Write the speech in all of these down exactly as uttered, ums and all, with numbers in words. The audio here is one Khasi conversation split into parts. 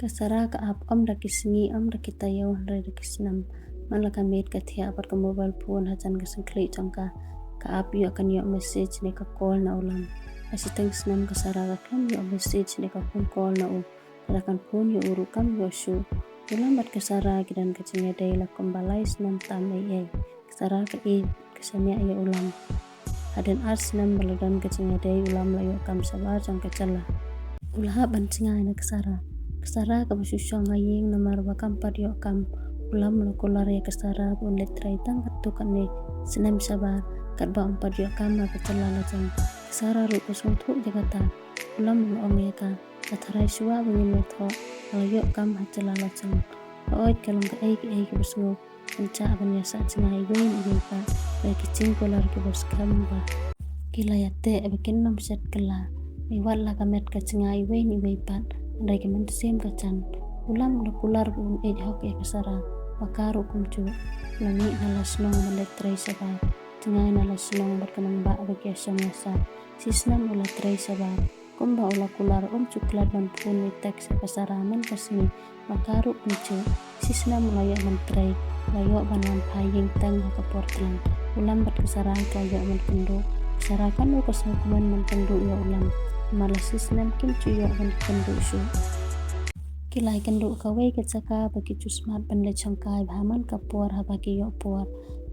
Ka Sara ka ap ym da ki sngi, ym da ki taïew, hynrei da ki snem. Man la ka miet ka thiah bad ka mobile phone hajan ka syngkhlieh jong ka, ka ap ïoh kan ïoh message ne ka call na u Lam. Ha shiteng snem ka Sara ka khlem ïoh message ne ka phone call na u. Lada kan phone ïa u ruh kam ïoh shuh. U Lam bad ka Sara ki don ka jingïadei la kumba lai snem tam ei ei. Ka Sara ka ïeit, ka shaniah ïa u Lam. Hadien ar snem ba la don ka jingïadei, u Lam la ïoh kam shabar jong ka jylla. U la hap ban jngai na ka Sara. Ka Sara kaba shu shong ha ïing namar ba kam pat ïoh kam. U Lam u la kular ïa ka Sara ba un leit trei tang katto katne snem shabar, katba ym pat ïoh kam ha ka jylla lajong. Ka Sara ruh ka sngewthuh ïa kata. U Lam u la ong ïa ka, ka tharai shuwa ba ngin ïathoh, nga la ïoh kam ha jylla lajong. Hooid, ka long kaei kaei kaba sngewbha ban ïasah jngai iwei na iwei pat, hynrei ki jingkular kiba skhem ba ki la ïateh ba kin ym shet kylla. Wat la ka met ka jngai iwei na iwei pat, hynrei ka mynsiem ka jan. U Lam u la kular ba un ïeit hok ïa ka Sara, ma ka ruh kumjuh. U la mih na la shnong ban leit trei shabar. Jngai na la shnong bad ka nongbah ba ki ïashong ïasah. Shisnem u la trei shabar. Kumba u la kular, um ju klet ban phone ne text ïa ka Sara man ka sngi, ma ka ruh kumjuh. Shisnem u la ïoh ban trei, u la ïoh ban wan phai ïing teng ha ka por tlang. U Lam bad ka Sara ki la ïoh ban kynduh. Ka Sara katno ka sngewkmen ban kynduh ïa u Lam. Namar la shisnem kim ju ïoh ban kynduh shuh. Ki la ïakynduh ha kawei ka jaka ba ki ju smat ban leit shongkai bha man ka por haba ki ïoh por.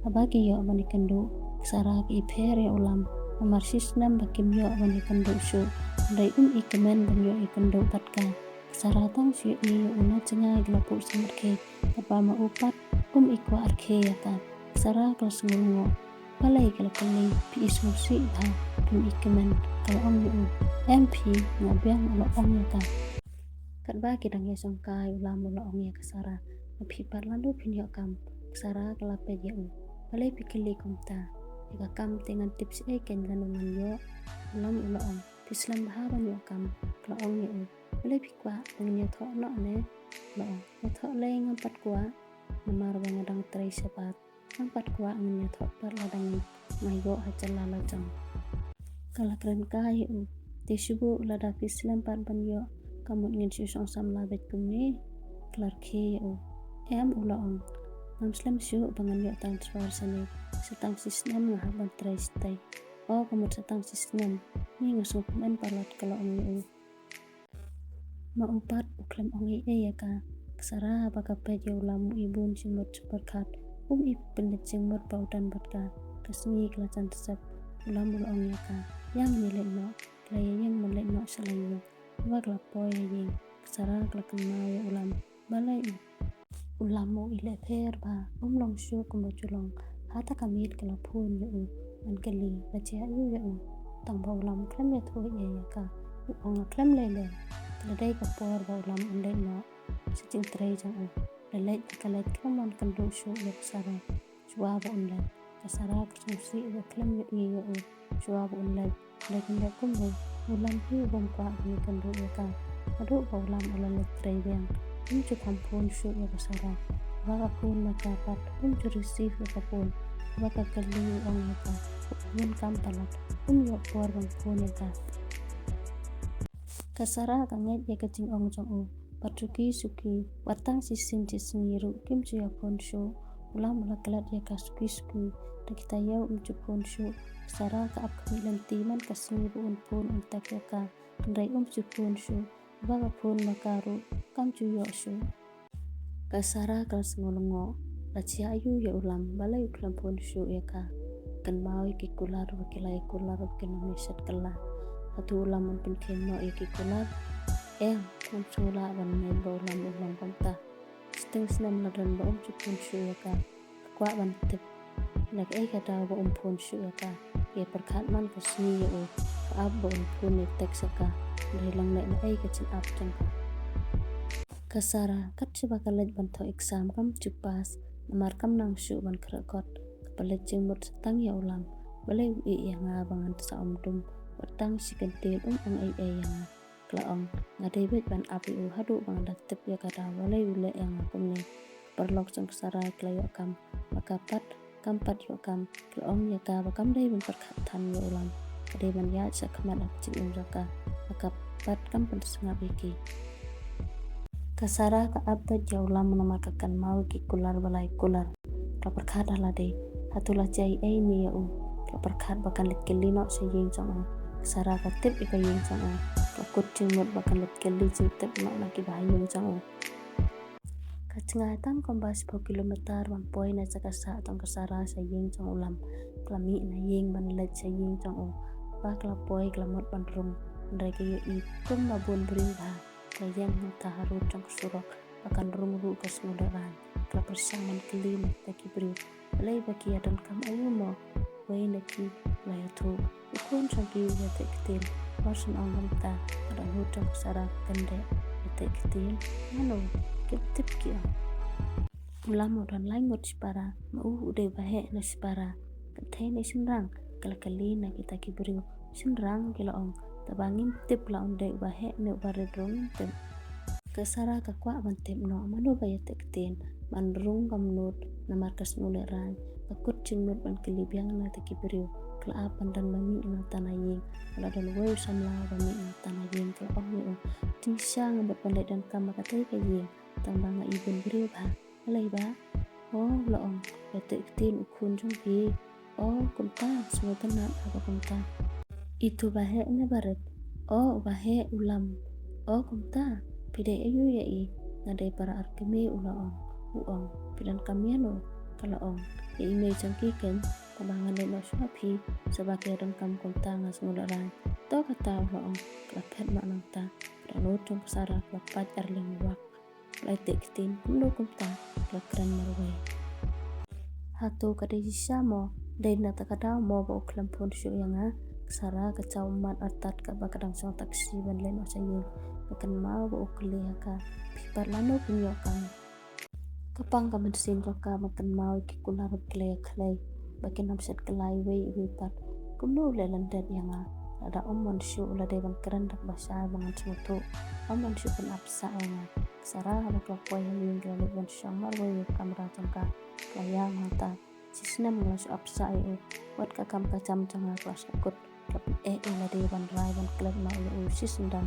Haba ki ïoh ban ïakynduh, ka Sara ka ïapher ïa u Lam. Namar shisnem ba kim ïoh ban ïakynduh shuh, hynrei um i kmen ban ïoh ïakynduh bad ka. Ka Sara tang shu ïohi ïa u na jngai ka la buh sha markhie, katba ma u pat um i kwah rkhie ïa ka. Ka Sara ka la sngew lyngngoh. Balei ka la kylli, phi i sngewsih bha, phim i kmen? Ka la ong ïa u, em phi, nga biang, u la ong ïa ka. Katba ki dang ïashongkai, u Lam u la ong ïa ka Sara, ma phi pat lano phin ïoh kam? Ka Sara ka la peit ïa u. Balei phi kylli kumta? Ïa ka kam te ngan tip shaei kein lano ngan ïoh? U Lam u la ong, phi slem bha ban ïoh kam. Ka la ong ïa u, balei phi kwah ba ngin ïathoh noh ne? U la ong, ïathoh lei ngam pat kwah, namar ba nga dang trei shabar. Ngam pat kwah ngin ïathoh pat lada nga ïoh ha jylla lajong. Ka la kren kai ïa u, te shu buh lada phi slem pat ban ïoh, ka mut ngin shu shong samla beit kumne? Ka la rkhie ïa u. Em, u la ong, ngam slem shuh ba ngan ïoh transfer shane, sa tang shisnem nga hap ban trei shatei. O, ka mut sa tang shisnem, ngi, nga sngewkmen palat, ka la ong ïa u. Ma u pat u khlem ong ei ei ïa ka. Ka Sara haba ka peit ïa u Lam u i bun jingmut jingpyrkhat. Um i pynleit jingmut ba u don bad ka. Ka sngi ka la jan sep. U Lam u la ong ïa ka, ïa ngin ïaleit noh. Ki la ïeng ban leit noh sha la ïing. Haba ki la poi ha ïing, ka Sara ka la kynmaw ïa u Lam. Balei u U Lam u i lehpher bha, um long shuh kumba ju long. Hata ka miet ka la phone ïa u ban kylli la jia aiu ïa u. Tang ba u Lam u khlem ïathuh ei ei ïa ka. U ong nga khlem lei lei. Ka la dei ka por ba u Lam un leit noh sha jingtrei jong u. La leit ka leit, khlem wan kynduh shuh ïa ka Sara. Shuwa ba un leit, ka Sara ka sngewsih ba khlem ïohi ïa u. Shuwa ba un leit, leit leh kumno, u Lam hi u bym kwah ban ïakynduh ïa ka. Haduh ba u Lam u la leit trei biang, um ju kham phone shuh ïa ka Sara. Ba ka phone ma ka pat, um ju receive ïa ka phone. Ba ka kylli, u ong ïa ka, u bun kam palat, um ïoh por ban phone ïa ka. Ka Sara ka ngeit ïa ka jingong jong u. Bad suki suki, wat tang shisien shisngi ruh kim ju ïa phone shuh. U Lam u la klet ïa ka suki suki, da ki taïew um ju phone shuh. Ka Sara ka ap khmih lynti man ka sngi ba un phone un text ïa ka, hynrei um ju phone shuh. Ba ka phone ma ka ruh kam ju ïoh shuh. Ka Sara ka la sngew lyngngoh, la jia aiu ïa u Lam, balei u khlem phone shuh ïa ka. Kynmaw ïa ki kular ba ki la ïa kular ba kin ym ïa shet kylla. Hato u Lam un pynkheiñ noh ïa ki kular? Em, ngam sngewlah ban ngeit ba u Lam u long kumta. Shiteng snem la don ba um ju phone shuh ïa ka. Ka kwah ban tip na kaei ka daw ba um phone shuh ïa ka. Ka ïa pyrkhat man ka sngi ïa u. Ka ap ba un phone ne text ïa ka. Dei lang leh na ei ka jingap jong ka. Ka Sara, kat shaba ka leit ban thoh exam kam ju pass. Namar kam nang shuh ban khreh kot. Ka pynleit jingmut sa tang ïa u Lam. Balei u ïeh ïa nga ba ngan sa ym dum. Wat tang shi kyntien um ong ei ei ïa nga. Ka la ong, nga dei beit ban ap ïa u haduh ba nga da tip ïa ka daw, balei u leh ïa nga kumne. Ka paralok jong ka Sara ki la ïoh kam, ma ka pat kam pat ïoh kam. Ki la ong ïa ka ba kam dei ban pyrkhat than ïa u Lam, ka dei ban ïaid sha khmat ha ka jingim jong ka. Ma ka pat kam pynsngap ïa ki. Ka Sara ka ap beit ïa u Lam namar ka kynmaw ïa ki kular ba lai kular. Ka pyrkhat ha lade, hato la jia ei ei ne ïa u. Ka pyrkhat ba kan leit kylli noh sha ïing jong u. Ka Sara ka tip ïa ka ïing jong u. Ka kut jingmut ba kan leit kylli jingtip noh na ki bahaïing jong u. Ka jngai tang kumba shiphew kilometer ban poi na jaka sah jong ka Sara sha ïing jong u Lam. Ka la mih na ïing ban leit sha ïing jong u. Ba ka la poi ka la mut ban rung. Hynrei ka ïohi kumba bun briew bha. Ka la ïeng hangta harud jong ka surok. Ba kan rung ruh ka sngewlehrain. Ka la pyrshang ban kylli na kita ki briew. Balei ba ki ïa donkam aïu mo? Wei na ki la ïathuh. U khun jong ki u ïateh ktien. Mar shen ong kumta, ka dang hut jong ka Sara ka kyndeh. Ïateh ktien? Mano? Kim tip ki ong. U Lam u don lai ngut shipara, ma u u dei uba heh ne shipara. Kynthei ne shynrang, ka la kylli na kita ki briew. Shynrang, ki la ong. Tangba ngim tip la un dei uba heh ne uba rit ruh ngim tip. Ka Sara ka kwah ban tip noh mano ba ïateh ktien, ban rung kam nud namar ka sngewlehrain, ka kut jingmut ban kylli biang na kita ki briew. Ka la ap ban don ba mih nangta na ïing, ka la don wei u samla ba mih nangta na ïing, ka la ong ïa u, jingshisha nga mut ban leit donkam ha katei ka ïing, tangba nga i bun briew bha. Balei ba? O, u la ong, ïateh ktien u khun jong phi. O, kumta, sngewtynnat haba kumta. Ito uba heh ne ba rit? O, uba heh u Lam. O, kumta, phi dei aïu ïa i? Nga dei para arkmie, u la ong. U ong, phi donkam ïano? Ka la ong, ïa i mei jong ki keiñ, tangba ngan leit noh shuwa phi, sa ba ki ïa donkam kumta nga sngewlehrain. To kata, u la ong, ka la phet noh nangta. Ka dohnud jong ka Sara ka la pait ar liang wak. Ka la ïateh ktien kumno kumta, ka la kren marwei. Hato ka dei shisha mo, dei na kata ka daw mo ba u khlem phone shuh ïa nga? Ka Sara ka jaw ummat artat kaba ka dang shong taxi ban leit noh sha ïing. Ka kynmaw ba u kylli ïa ka, phi pat lano phin ïoh kam? Ka pang ka mynsiem jong ka ban kynmaw ïa ki kular ba ki la ïakhlei, ba kin ym shet kylla iwei iwei pat. Kumno u leh lyndet ïa nga? Lada um wan shuh u la dei ban kren da kaba shai ba ngan sngewthuh. Um wan shuh ban ap sah ïa nga. Ka Sara haba ka la poi ha ïing ka la leit ban shong marwei ïa ka kamra jong ka. Ka la ïam hangta. Shisnem nga la shu ap sah ïa u. Wat ka kam ka jam jong nga ka la shu kut. Ka la pyneh ïa lade ban rai ban klet noh ïa u shisyndon.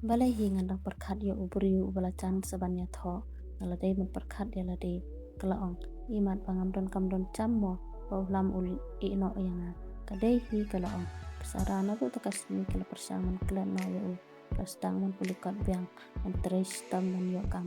Balei hi ngan dang pyrkhat ïa u briew uba la jan sa ban ïathoh. Nga la dei ban pyrkhat ïa lade. Ka la ong, imat ba ngam donkam don jam mo, ba u Lam u ïeh noh ïa nga. Ka dei hi, ka la ong. Ka Sara naduh ta ka sngi ka la pyrshang ban klet noh ïa u. Ka la sdang ban pule kot biang, ban trei shitom ban ïoh kam.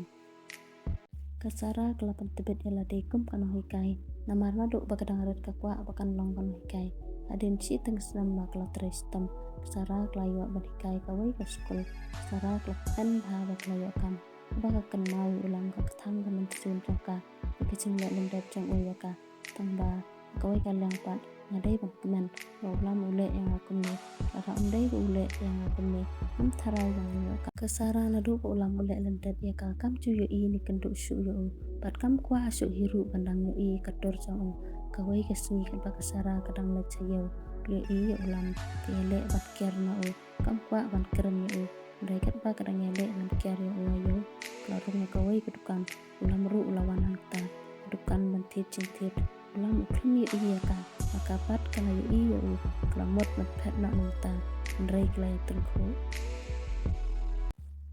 Ka Sara ka la pyntbit ïa lade kum ka nonghikai. Namar naduh ba ka dang rit ka kwah ba kan long ka nonghikai. Hadien shiteng snem ba ka la trei shitom, ka Sara ka la ïoh ban hikai kawei ka skul. Ka Sara ka la kmen bha ba ka la ïoh kam. Haba ka kynmaw ïa u Lam ka kthang ka mynsiem jong ka, ïa ka jingleh lyndet jong u ïa ka. Tangba ha kawei ka liang pat nga dei ban kmen ba u Lam u leh ïa nga kumne. Lada um dei ba u leh ïa nga kumne, ngam tharai ba ngan ïoh kam. Ka Sara naduh ba u Lam u leh lyndet ïa ka kam ju ïohi ne kynduh shuh ïa u. Bad kam kwah shuh hi ruh ban dang ïohi ka dur jong u. Kawei ka sngi katba ka Sara ka dang leit sha ïew, ka ïohi ïa u Lam ka ïaleh bad kiar na u. Kam kwah ban kren ïa u. Hynrei katba ka dang ïaleh ban kiar ïa u ha ïew, ka la rung ha kawei ka dukan. U Lam ruh u la wan hangta, ka dukan ban thied jingthied. U Lam u khlem ïohi ïa ka, ma ka pat ka la ïohi ïa u, ka la mut ban phet noh nangta, hynrei ka la ïatyngkhuh.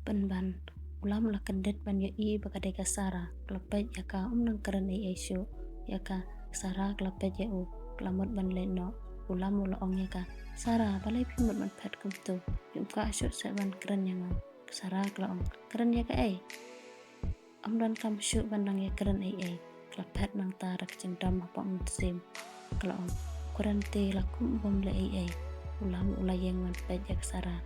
Pynban, u Lam u la kyndit ban ïohi ba ka dei ka Sara, ka la peit ïa ka, um nang kren ei ei shuh ïa ka. Ka Sara ka la peit ïa u, ka la mut ban leit noh. U Lam u la ong ïa ka, Sara, balei phi mut ban phet kumto? Phim kwah shuh seh ban kren ïa nga. Ka Sara ka la ong, kren ïa kaei? Ym donkam shuh ban dang ïakren ei ei. Ka la phet nangta da ka jingdom hapoh mynsiem. Ka la ong, kren te la kum bym leh ei ei. U Lam u la ïeng ban peit ïa ka Sara.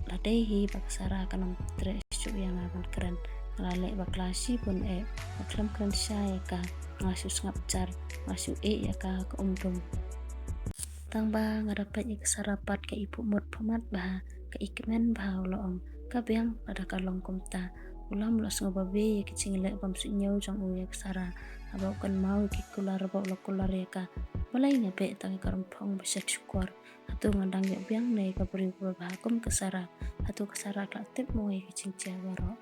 La dei hi ba ka Sara kan ym treh shuh ïa nga ban kren. Nga la leh bakla shibun eh, nga khlem kren shai ïa ka. Nga la shu sngap jar, nga la shu ïeh ïa ka ha ka umdum. Tangba nga da peit ïa ka Sara pat ka i phuhmut phuhmat bha, ka i kmen bha, u la ong. Ka biang lada ka long kumta. U Lam u la sngewbabe ïa ka jingleh bym suidñiew jong u ïa ka Sara. Haba u kynmaw ïa ki kular ba u la kular ïa ka. Balei nga beh tang ïa ka rymphong ba shet shukor. Hato nga dang ïoh biang ne ïa ka briew kaba bha kum ka Sara. Hato ka Sara ka la tip mo ïa ka jingjia baroh.